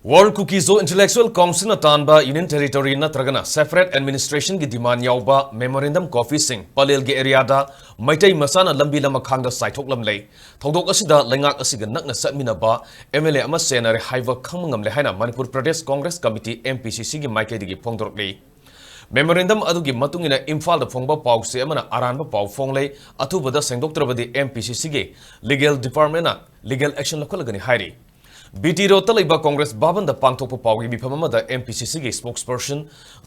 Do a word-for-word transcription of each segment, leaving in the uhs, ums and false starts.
World Kuki-Zo Intellectual Council-ꯅ ꯇꯥꯟꯕ Union Territory ꯅꯠꯇ꯭ꯔꯒꯅ Separate Administration-ꯒꯤ demand ꯌꯥꯎꯕ memorandum copy-ꯁꯤꯡ ꯄꯂꯦꯜꯒꯤ area-ꯗ ꯃꯩꯇꯩ ꯃꯆꯥꯅ ꯂꯝꯕꯤ ꯂꯃꯈꯥꯡꯗ ꯆꯥꯏꯊꯣꯛꯂꯝꯂꯦ꯫ ꯊꯧꯗꯣꯛ ꯑꯁꯤꯗ ꯂꯩꯉꯥꯛ ꯑꯁꯤꯒ ꯅꯛꯅ ꯆꯠꯃꯤꯟꯅꯕ M L A ꯑꯃ ꯆꯦꯟꯅꯔꯦ ꯍꯥꯏꯕ ꯈꯪꯕ ꯉꯝꯂꯦ ꯍꯥꯏꯅ Manipur Pradesh Congress Committee, M P C C-ꯒꯤ ꯃꯥꯏꯀꯩꯗꯒꯤ ꯐꯣꯡꯗꯣꯔꯛꯂꯤ꯫ Memorandum ꯑꯗꯨꯒꯤ ꯃꯇꯨꯡ ꯏꯟꯅ ꯏꯝꯐꯥꯜꯗ ꯐꯣꯡꯕ ꯄꯥꯎꯆꯦ ꯑꯃꯅ ꯑꯔꯥꯟꯕ ꯄꯥꯎ ꯐꯣꯡꯂꯦ, ꯑꯊꯨꯕꯗ ꯁꯦꯡꯗꯣꯛꯇ꯭ꯔꯕꯗꯤ M P C C-ꯒꯤ legal department-ꯅ legal action ꯂꯧꯈꯠꯂꯒꯅꯤ ꯍꯥꯏꯔꯤ꯫ B T Road-ꯇ ꯂꯩꯕ Congress ꯚꯕꯟꯗ ꯄꯥꯡꯊꯣꯛꯄ ꯄꯥꯎꯒꯤ ꯃꯤꯐꯝ ꯑꯃꯗ M P C C-ꯒꯤ spokesperson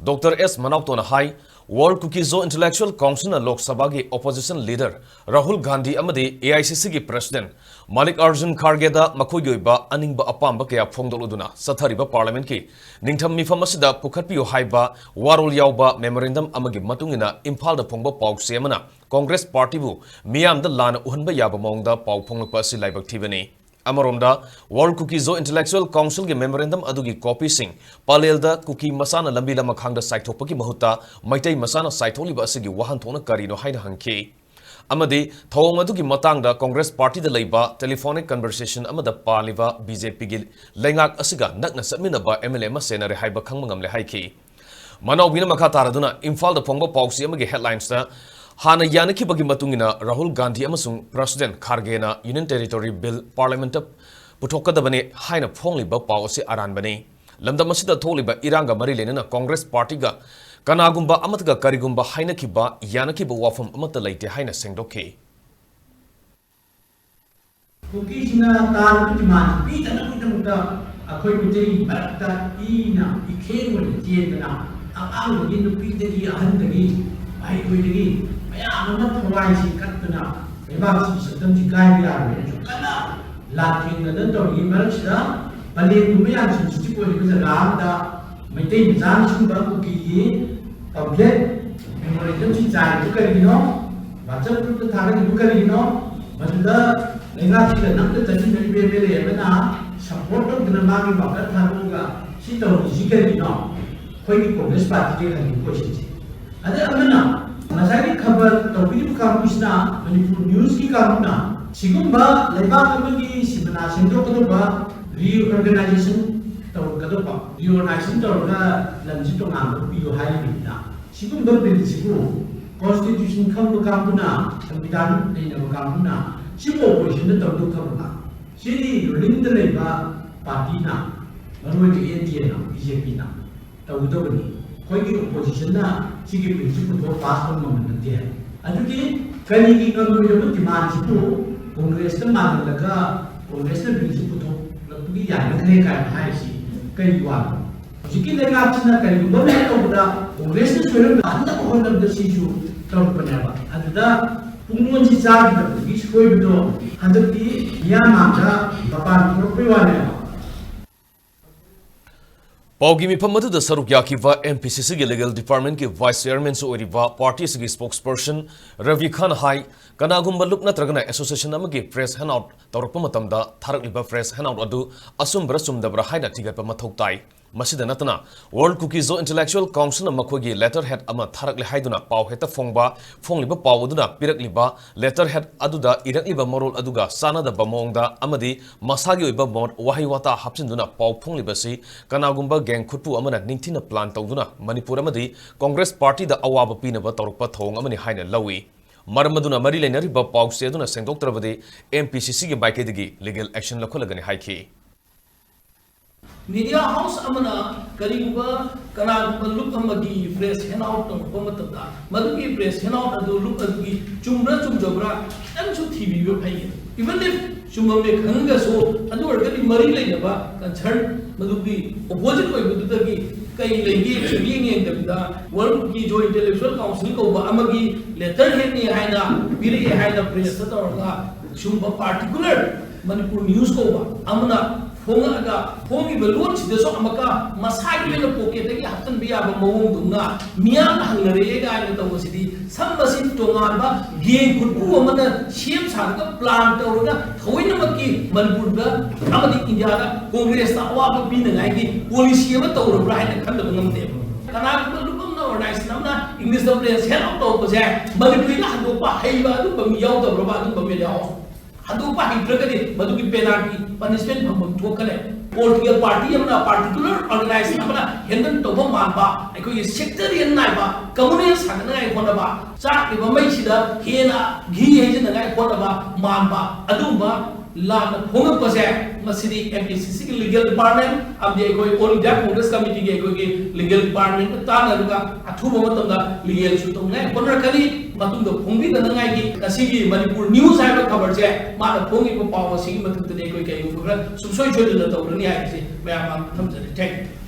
Doctor S ꯃꯅꯥꯎꯇꯣꯅ ꯍꯥꯏ, World Kuki-Zo Intellectual Council-ꯅ ꯂꯣꯛ ꯁꯚꯥꯒꯤ opposition leader ꯔꯥꯍꯨꯜ ꯒꯥꯟꯙꯤ ꯑꯃꯗꯤ A I C C-ꯒꯤ president ꯃꯥꯂꯤꯛ ꯑꯥꯔꯖꯨꯟ ꯈꯥꯔꯒꯦꯗ ꯃꯈꯣꯏꯒꯤ ꯑꯣꯏꯕ ꯑꯅꯤꯡꯕ ꯑꯄꯥꯝꯕ ꯀꯌꯥ ꯐꯣꯡꯗꯣꯛꯂꯗꯨꯅ ꯆꯠꯊꯔꯤꯕ parliament-ꯀꯤ ꯅꯤꯡꯊꯝ ꯃꯤꯐꯝ ꯑꯁꯤꯗ ꯄꯨꯈꯠꯄꯤꯌꯨ ꯍꯥꯏꯕ ꯋꯥꯔꯣꯜ ꯌꯥꯎꯕ memorandum ꯑꯃꯒꯤ ꯃꯇꯨꯡ ꯏꯟꯅ ꯏꯝꯐꯥꯜꯗ ꯐꯣꯡꯕ ꯄꯥꯎꯆꯦ ꯑꯃꯅ Congress party-ꯕꯨ ꯃꯤꯌꯥꯝꯗ ꯂꯥꯟꯅ ꯎꯍꯟꯕ ꯌꯥꯕ ꯃꯑꯣꯡꯗ ꯄꯥꯎ ꯐꯣꯡꯂꯛꯄ ꯑꯁꯤ ꯂꯥꯏꯕꯛ ꯊꯤꯕꯅꯤ꯫ ꯑꯃꯔꯣꯝꯗ, World Kuki-Zo Intellectual Council-ꯒꯤ memorandum ꯑꯗꯨꯒꯤ copy-ꯁꯤꯡ ꯄꯂꯦꯜꯗ ꯀꯨꯀꯤ ꯃꯆꯥꯅ ꯂꯝꯕꯤ ꯂꯃꯈꯥꯡꯗ ꯆꯥꯏꯊꯣꯛꯄꯒꯤ ꯃꯍꯨꯠꯇ ꯃꯩꯇꯩ ꯃꯆꯥꯅ ꯆꯥꯏꯊꯣꯛꯂꯤꯕ ꯑꯁꯤꯒꯤ ꯋꯥꯍꯟꯊꯣꯛꯅ ꯀꯔꯤꯅꯣ ꯍꯥꯏꯅ ꯍꯪꯈꯤ꯫ ꯑꯃꯗꯤ ꯊꯧꯑꯣꯡ ꯑꯗꯨꯒꯤ ꯃꯇꯥꯡꯗ Congress party-ꯗ ꯂꯩꯕ telephonic conversation ꯑꯃꯗ ꯄꯥꯜꯂꯤꯕ B J P-ꯒꯤ ꯂꯩꯉꯥꯛ ꯑꯁꯤꯒ ꯅꯛꯅ ꯆꯠꯃꯤꯟꯅꯕ M L A ꯑꯃ ꯆꯦꯟꯅꯔꯦ ꯍꯥꯏꯕ ꯈꯪꯕ ꯉꯝꯂꯦ ꯍꯥꯏꯈꯤ꯫ ꯃꯅꯥꯎꯕꯤꯅ ꯃꯈꯥ ꯇꯥꯔꯗꯨꯅ ꯏꯝꯐꯥꯜꯗ ꯐꯣꯡꯕ ꯄꯥꯎꯆꯦ ꯑꯃꯒꯤ headlines-ꯇ ꯍꯥꯟꯅ ꯌꯥꯅꯈꯤꯕꯒꯤ ꯃꯇꯨꯡ ꯏꯟꯅ ꯔꯥꯍꯨꯜ ꯒꯥꯟꯙꯤ ꯑꯃꯁꯨꯡ President ꯈꯥꯔꯒꯦꯅ Union Territory Bill Parliament-ꯇ ꯄꯨꯊꯣꯛꯀꯗꯕꯅꯤ ꯍꯥꯏꯅ ꯐꯣꯡꯂꯤꯕ ꯄꯥꯎ ꯑꯁꯤ ꯑꯔꯥꯟꯕꯅꯤ꯫ ꯂꯝꯗꯝ ꯑꯁꯤꯗ ꯊꯣꯛꯂꯤꯕ ꯏꯔꯥꯡꯒ ꯃꯔꯤ ꯂꯩꯅꯅ Congress party-ꯒ ꯀꯅꯥꯒꯨꯝꯕ ꯑꯃꯠꯇꯒ ꯀꯔꯤꯒꯨꯝꯕ ꯍꯥꯏꯅꯈꯤꯕ, ꯌꯥꯅꯈꯤꯕ ꯋꯥꯐꯝ ꯑꯃꯠꯇ ꯂꯩꯇꯦ ꯍꯥꯏꯅ ꯁꯦꯡꯗꯣꯛꯈꯤ꯫ ꯀꯨꯀꯤꯁꯤꯡꯅ ꯇꯥꯔꯤꯕ demand ꯄꯤꯗꯅꯕꯒꯤꯗꯃꯛꯇ ꯑꯩꯈꯣꯏ ꯃꯤꯇꯩꯒꯤ ꯃꯔꯛꯇ ꯏꯅ ꯏꯈꯦꯡ ꯑꯣꯏꯅ ꯆꯦꯟꯗꯅ ꯑꯉꯥꯡꯗꯒꯤ ꯅꯨꯄꯤꯗꯒꯤ ꯑꯍꯟꯗꯒꯤ ꯃꯍꯩꯔꯣꯏꯗꯒꯤ ꯃꯌꯥꯝ ꯑꯃ ꯊꯋꯥꯏꯁꯤ ꯀꯠꯇꯨꯅ ꯂꯩꯕꯥꯛꯁꯤꯒꯤ ꯁꯛꯇꯝꯁꯤ ꯀꯥꯏꯕ ꯌꯥꯔꯣꯏꯅꯁꯨ ꯀꯟꯅ ꯂꯥꯟꯊꯦꯡꯅꯗꯅ ꯇꯧꯔꯤꯉꯩ ꯃꯔꯛꯁꯤꯗ ꯄꯂꯦꯟꯒꯨꯝꯕ ꯌꯥꯝ sensitive ꯑꯣꯏꯔꯤꯕ ꯖꯒꯥ ꯑꯃꯗ ꯃꯩꯇꯩ ꯃꯆꯥꯅ ꯁꯤꯒꯨꯝꯕ ꯀꯨꯀꯤꯒꯤ pamphlet memorandum-ꯁꯤ ꯆꯥꯏꯔꯤꯕ ꯀꯔꯤꯒꯤꯅꯣ? WhatsApp group-ꯇ ꯊꯥꯒꯠꯂꯤꯕ ꯀꯔꯤꯒꯤꯅꯣ? ꯃꯗꯨꯗ ꯂꯩꯉꯥꯛꯁꯤꯒ ꯅꯛꯅ ꯆꯠꯃꯤꯟꯅꯔꯤꯕ M L A ꯑꯃꯅ support ꯇꯧꯗꯅ ꯃꯥꯒꯤ ꯄꯥꯎꯇꯥꯛ ꯊꯥꯗꯣꯛꯑꯒ ꯁꯤ ꯇꯧꯔꯤꯁꯤ ꯀꯔꯤꯒꯤꯅꯣ? ꯑꯩꯈꯣꯏꯒꯤ Congress party-ꯗ ꯍꯪꯉꯤꯕ question-ꯁꯦ꯫ ꯑꯗ ꯑꯃꯅ ꯉꯁꯥꯏꯒꯤ ꯈꯕꯔ ꯇꯧꯕꯤꯔꯤꯕ ꯀꯥꯡꯕꯨꯁꯤꯅ, ꯃꯅꯤꯄꯨꯔ News-ꯀꯤ ꯀꯥꯡꯕꯨꯅ ꯁꯤꯒꯨꯝꯕ ꯂꯩꯕꯥꯛ ꯑꯃꯒꯤ ꯁꯤꯃꯅꯥ ꯁꯦꯝꯗꯣꯛꯀꯗꯧꯕ reorganization ꯇꯧꯔꯛꯀꯗꯧꯕ, ꯔꯤꯑꯣꯔꯒꯅꯥꯏꯖꯦꯁꯟ ꯇꯧꯔꯒ ꯂꯝꯁꯤ ꯇꯣꯉꯥꯟꯕ ꯄꯤꯌꯨ ꯍꯥꯏꯔꯤꯕꯅꯤꯅ, ꯁꯤꯒꯨꯝꯕ ꯕꯤꯜꯁꯤꯕꯨ ꯀꯣꯟꯁꯇꯤꯇ꯭ꯌꯨꯁꯟ ꯈꯪꯕ ꯀꯥꯡꯕꯨꯅ, ꯁꯪꯕꯤꯙꯥꯟ ꯅꯩꯅꯕ ꯀꯥꯡꯕꯨꯅ ꯁꯤꯕꯨ ꯑꯣꯄꯣꯖꯤꯁꯟꯗ ꯇꯧꯗꯧ ꯊꯕꯛꯂ? ꯁꯤꯗꯤ ꯔꯨꯂꯤꯡꯗ ꯂꯩꯕ ꯄꯥꯔꯇꯤꯅ, ꯃꯔꯨꯑꯣꯏꯅ ꯑꯦꯟ ꯗꯤ ꯑꯦꯅ, ꯕꯤ ꯖꯦ ꯄꯤꯅ ꯇꯧꯒꯗꯕꯅꯤ꯫ ꯑꯩꯈꯣꯏꯒꯤ ꯑꯣꯄꯣꯖꯤꯁꯟꯅ ꯁꯤꯒꯤ ꯕꯤꯜꯁꯤ ꯄꯨꯊꯣꯛ ꯄꯥꯁ ꯇꯧ ꯉꯝꯕ ꯅꯠꯇꯦ꯫ ꯑꯗꯨꯗꯤ ꯀꯔꯤꯒꯤ ꯉꯝꯂꯣꯏꯗꯕ ꯗꯤꯃꯥꯟꯁꯤꯕꯨ ꯀꯣꯡꯒ꯭ꯔꯦꯁꯇ ꯃꯥꯟꯍꯜꯂꯒ ꯀꯣꯡꯒ꯭ꯔꯦꯁꯅ ꯕꯤꯜꯁꯤ ꯄꯨꯊꯣꯛꯂꯛꯄꯒꯤ ꯌꯥꯅꯈ꯭ꯔꯦ ꯀꯥꯏꯅ ꯍꯥꯏꯔꯤꯁꯤ ꯀꯔꯤꯒꯤ ꯋꯥꯅꯣ? ꯍꯧꯖꯤꯛꯀꯤ ꯂꯩꯉꯥꯛꯁꯤꯅ ꯀꯔꯤꯒꯨꯝꯕ ꯑꯃ ꯇꯧꯕꯗ ꯀꯣꯡꯒ꯭ꯔꯦꯁꯅ ꯁꯣꯏꯔꯝꯕ ꯍꯟꯅꯕ ꯍꯣꯠꯅꯕꯗ ꯁꯤꯁꯨ ꯇꯧꯔꯛꯄꯅꯦꯕ꯫ ꯑꯗꯨꯗ ꯄꯨꯡꯂꯣꯟꯁꯤ ꯆꯥꯈꯤꯗꯕꯗꯒꯤ ꯁꯣꯏꯕꯗꯣ ꯍꯟꯗꯛꯇꯤ ꯃꯤꯌꯥꯝ ꯃꯥꯡꯗ ꯃꯄꯥꯟ ꯊꯣꯛꯂꯛꯄꯩ ꯋꯥꯅꯦꯕ꯫ ꯄꯥꯎꯒꯤ ꯃꯤꯐꯝ ꯑꯗꯨꯗ ꯁꯔꯨꯛ ꯌꯥꯈꯤꯕ ꯑꯦꯝ ꯄꯤ ꯁꯤ ꯁꯤꯒꯤ ꯂꯤꯒꯦꯜ ꯗꯤꯄꯥꯔꯠꯃꯦꯟꯠꯀꯤ ꯚꯥꯏꯁ ꯆꯤꯌꯥꯔꯃꯦꯟꯁꯨ ꯑꯣꯏꯔꯤꯕ ꯄꯥꯔꯇꯤ ꯑꯁꯤꯒꯤ ꯁ꯭ꯄꯣꯛꯁꯄꯔꯁꯟ ꯔꯕꯤ ꯈꯥꯟ ꯍꯥꯏ, ꯀꯅꯥꯒꯨꯝꯕ ꯂꯨꯞ ꯅꯠꯇ꯭ꯔꯒꯅ ꯑꯦꯁꯣꯁꯤꯌꯦꯁꯟ ꯑꯃꯒꯤ ꯄ꯭ꯔꯦꯁ ꯍꯦꯟꯗꯑꯥꯎꯠ ꯇꯧꯔꯛꯄ ꯃꯇꯝꯗ ꯊꯥꯔꯛꯂꯤꯕ ꯄ꯭ꯔꯦꯁ ꯍꯦꯟꯗꯑꯥꯎꯠ ꯑꯗꯨ ꯑꯆꯨꯝꯕꯔ ꯆꯨꯝꯗꯕꯔ ꯍꯥꯏꯅ ꯊꯤꯒꯠꯄ ꯃꯊꯧ ꯇꯥꯏ꯫ ꯃꯁꯤꯗ ꯅꯠꯇꯅ, ꯋꯥꯔꯜꯗ ꯀꯨꯀꯤ-ꯖꯣ ꯏꯟꯇꯦꯂꯦꯛꯆꯨꯑꯦꯜ ꯀꯥꯎꯟꯁꯤꯜꯅ ꯃꯈꯣꯏꯒꯤ ꯂꯦꯇꯔ ꯍꯦꯗ ꯑꯃ ꯊꯥꯔꯛꯂꯦ ꯍꯥꯏꯗꯨꯅ ꯄꯥꯎ ꯍꯦꯛꯇ ꯐꯣꯡꯕ, ꯐꯣꯡꯂꯤꯕ ꯄꯥꯎ ꯑꯗꯨꯅ ꯄꯤꯔꯛꯂꯤꯕ ꯂꯦꯇꯔ ꯍꯦꯗ ꯑꯗꯨꯗ ꯏꯔꯛꯂꯤꯕ ꯃꯔꯣꯜ ꯑꯗꯨꯒ ꯆꯥꯟꯅꯗꯕ ꯃꯑꯣꯡꯗ ꯑꯃꯗꯤ ꯃꯁꯥꯒꯤ ꯑꯣꯏꯕ ꯃꯣꯠ, ꯋꯥꯍꯩ ꯋꯥꯇꯥ ꯍꯥꯞꯆꯤꯟꯗꯨꯅ ꯄꯥꯎ ꯐꯣꯡꯂꯤꯕꯁꯤ ꯀꯅꯥꯒꯨꯝꯕ ꯒꯦꯡ ꯈꯨꯠꯄꯨ ꯑꯃꯅ ꯅꯤꯡꯊꯤꯅ ꯄ꯭ꯂꯥꯟ ꯇꯧꯗꯨꯅ ꯃꯅꯤꯄꯨꯔ ꯑꯃꯗꯤ ꯀꯣꯡꯒ꯭ꯔꯦꯁ ꯄꯥꯔꯇꯤꯗ ꯑꯋꯥꯕ ꯄꯤꯅꯕ ꯇꯧꯔꯛꯄ ꯊꯧꯑꯣꯡ ꯑꯃꯅꯤ ꯍꯥꯏꯅ ꯂꯧꯏ꯫ ꯃꯔꯝ ꯑꯗꯨꯅ ꯃꯔꯤ ꯂꯩꯅꯔꯤꯕ ꯄꯥꯎꯆꯦ ꯑꯗꯨꯅ ꯁꯦꯡꯗꯣꯛꯇ꯭ꯔꯕꯗꯤ ꯑꯦꯝ ꯄꯤ ꯁꯤ ꯁꯤꯒꯤ ꯃꯥꯏꯀꯩꯗꯒꯤ ꯂꯤꯒꯦꯜ ꯑꯦꯛꯁꯟ ꯂꯧꯈꯠꯂꯒꯅꯤ ꯍꯥꯏꯈꯤ꯫ ꯃꯤꯗꯤꯌꯥ ꯍꯥꯎꯁ ꯑꯃꯅ ꯀꯔꯤꯒꯨꯝꯕ ꯀꯅꯥꯒꯨꯝꯕ ꯂꯨꯞ ꯑꯃꯒꯤ ꯄ꯭ꯔꯦꯁ ꯍꯦꯟꯗꯑꯥꯎꯠ ꯇꯧꯔꯛꯄ ꯃꯇꯝꯗ, ꯃꯗꯨꯒꯤ ꯄ꯭ꯔꯦꯁ ꯍꯦꯟꯗꯑꯥꯎꯠ ꯑꯗꯨ ꯂꯨꯞ ꯑꯗꯨꯒꯤ ꯆꯨꯝꯕ꯭ꯔꯥ ꯆꯨꯝꯗꯕ꯭ꯔꯥ ꯈꯤꯇꯪꯁꯨ ꯊꯤꯕꯤꯕ ꯐꯩ꯫ Even if ꯆꯨꯝꯃꯝꯃꯦ ꯈꯪꯉꯒꯁꯨ, ꯑꯗꯨ ꯑꯣꯏꯔꯒꯗꯤ ꯃꯔꯤ ꯂꯩꯅꯕ ꯀꯟꯁꯔꯟ ꯃꯗꯨꯒꯤ ꯑꯣꯄꯣꯖꯤꯠ ꯑꯣꯏꯕꯗꯨꯗꯒꯤ ꯀꯩ ꯂꯩꯒꯦ ꯁꯨꯛꯌꯦꯡ ꯌꯦꯡꯗꯕꯤꯗ, ꯋꯥꯔꯜꯗ ꯀꯨꯀꯤ-ꯖꯣ ꯏꯟꯇꯦꯂꯦꯛꯆꯨꯑꯦꯜ ꯀꯥꯎꯟꯁꯤꯜ ꯀꯧꯕ ꯑꯃꯒꯤ ꯂꯦꯇꯔ ꯍꯦꯗꯅꯤ ꯍꯥꯏꯅ ꯄꯤꯔꯛꯑꯦ ꯍꯥꯏꯅ ꯄ꯭ꯔꯦꯁꯇ ꯇꯧꯔꯒ, ꯁꯨꯝꯕ ꯄꯥꯔꯇꯤꯀꯨꯂꯔ ꯃꯅꯤꯄꯨꯔ ꯅ꯭ꯌꯨꯁ ꯀꯧꯕ ꯑꯃꯅ ꯐꯣꯡꯉꯛꯑꯒ, ꯐꯣꯡꯉꯤꯕ ꯂꯣꯟꯁꯤꯗꯁꯨ ꯑꯃꯨꯛꯀ ꯃꯁꯥꯒꯤ ꯑꯣꯏꯅ ꯄꯣꯀꯦꯠꯇꯒꯤ ꯍꯥꯞꯆꯤꯟꯕ ꯌꯥꯕ ꯃꯑꯣꯡꯗꯧꯅ ꯃꯤꯌꯥꯝꯅ ꯍꯪꯅꯔꯛꯑꯦ ꯀꯥꯏꯅ ꯇꯧꯕꯁꯤꯗꯤ, ꯁꯝ ꯑꯁꯤ ꯇꯣꯉꯥꯟꯕ ꯒꯦꯡ ꯈꯨꯠꯄꯨ ꯑꯃꯅ ꯁꯦꯝ ꯁꯥꯔꯒ ꯄ꯭ꯂꯥꯟ ꯇꯧꯔꯒ ꯊꯑꯣꯏꯅꯃꯛꯀꯤ ꯃꯅꯤꯄꯨꯔꯗ ꯑꯃꯗꯤ ꯏꯟꯗꯤꯌꯥꯗ ꯀꯣꯡꯒ꯭ꯔꯦꯁꯇ ꯑꯋꯥꯕ ꯄꯤꯅꯉꯥꯏꯒꯤ ꯄꯣꯂꯤꯁꯤ ꯑꯃ ꯇꯧꯔꯕ꯭ꯔꯥ ꯍꯥꯏꯅ ꯈꯟꯗꯕ ꯉꯝꯗꯦꯕ꯫ ꯀꯅꯥꯒꯨꯝꯕ ꯂꯨꯞ ꯑꯃꯅ, ꯑꯣꯔꯒꯅꯥꯏꯖꯦꯁꯟ ꯑꯃꯅ, ꯏꯪꯂꯤꯁꯇ ꯄ꯭ꯔꯦꯁ ꯍꯦꯟꯗꯑꯥꯎꯠ ꯇꯧꯔꯛꯄꯁꯦ ꯃꯅꯤꯄꯨꯔꯤꯗ ꯍꯟꯗꯣꯛꯄ ꯍꯩꯕ ꯑꯗꯨꯝꯕ ꯃꯤ ꯌꯥꯎꯗꯕ꯭ꯔꯕ? ꯑꯗꯨꯝꯕ ꯃꯤ ꯌꯥꯎ ꯍꯟꯗꯣꯛꯄ ꯍꯩꯇ꯭ꯔꯒꯗꯤ ꯃꯗꯨꯒꯤ ꯄꯦꯅꯥꯜꯇꯤ, ꯄꯅꯤꯁꯃꯦꯟꯠ ꯐꯪꯐꯝ ꯊꯣꯛꯀꯅꯤ꯫ ꯄꯣꯂꯤꯇꯤꯀꯦꯜ ꯄꯥꯔꯇꯤ ꯑꯃꯅ, ꯄꯥꯔꯇꯤꯀꯨꯂꯔ ꯑꯣꯔꯒꯅꯥꯏꯖꯦꯁꯟ ꯑꯃꯅ ꯍꯦꯟꯗꯜ ꯇꯧꯕ ꯃꯥꯟꯕ, ꯑꯩꯈꯣꯏꯒꯤ ꯁꯦꯛꯇꯔꯤꯌꯟ ꯅꯥꯏꯕ ꯀꯝꯃꯨꯅꯦꯜ ꯁꯥꯒꯠꯅꯉꯥꯏ ꯍꯣꯠꯅꯕ, ꯆꯥꯛꯂꯤꯕ ꯃꯩꯁꯤꯗ ꯍꯦꯟꯅ ꯘꯤ ꯍꯩꯖꯤꯟꯅꯉꯥꯏ ꯍꯣꯠꯅꯕ ꯃꯥꯟꯕ ꯑꯗꯨꯒꯨꯝꯕ ꯂꯥꯟꯅ ꯐꯣꯡꯉꯛꯄꯁꯦ, ꯃꯁꯤꯗꯤ ꯑꯦꯝ ꯄꯤ ꯁꯤ ꯁꯤꯒꯤ ꯂꯤꯒꯦꯜ ꯗꯤꯄꯥꯔꯠꯃꯦꯟ ꯑꯃꯗꯤ ꯑꯩꯈꯣꯏ ꯑꯣꯜ ꯏꯟꯗꯤꯌꯥ ꯀꯣꯡꯒ꯭ꯔꯦꯁ ꯀꯃꯤꯇꯤꯒꯤ ꯑꯩꯈꯣꯏꯒꯤ ꯂꯤꯒꯦꯜ ꯗꯤꯄꯥꯔꯠꯃꯦꯟꯒ ꯇꯥꯟꯅꯔꯒ ꯑꯊꯨꯕ ꯃꯇꯝꯗ ꯂꯤꯒꯦꯜꯁꯨ ꯇꯧꯅꯉꯥꯏ ꯍꯣꯠꯅꯔꯛꯀꯅꯤ꯫ ꯃꯇꯨꯡꯗ ꯐꯣꯡꯕꯤꯗꯅꯉꯥꯏꯒꯤ ꯉꯁꯤꯒꯤ ꯃꯅꯤꯄꯨꯔ ꯅ꯭ꯌꯨꯁ ꯍꯥꯏꯕ ꯈꯕꯔꯁꯦ ꯃꯥꯅ ꯐꯣꯡꯉꯤꯕ ꯄꯥꯎ ꯑꯁꯤꯒꯤ ꯃꯊꯛꯇꯗꯤ ꯑꯩꯈꯣꯏ ꯀꯩꯒꯨꯝꯕ ꯈꯔ ꯁꯨꯡꯁꯣꯏ ꯁꯣꯏꯗꯅ ꯇꯧꯔꯅꯤ ꯍꯥꯏꯕꯁꯦ ꯃꯌꯥꯝ ꯃꯥꯡꯗ ꯊꯝꯖꯔꯤ꯫ Thank you꯫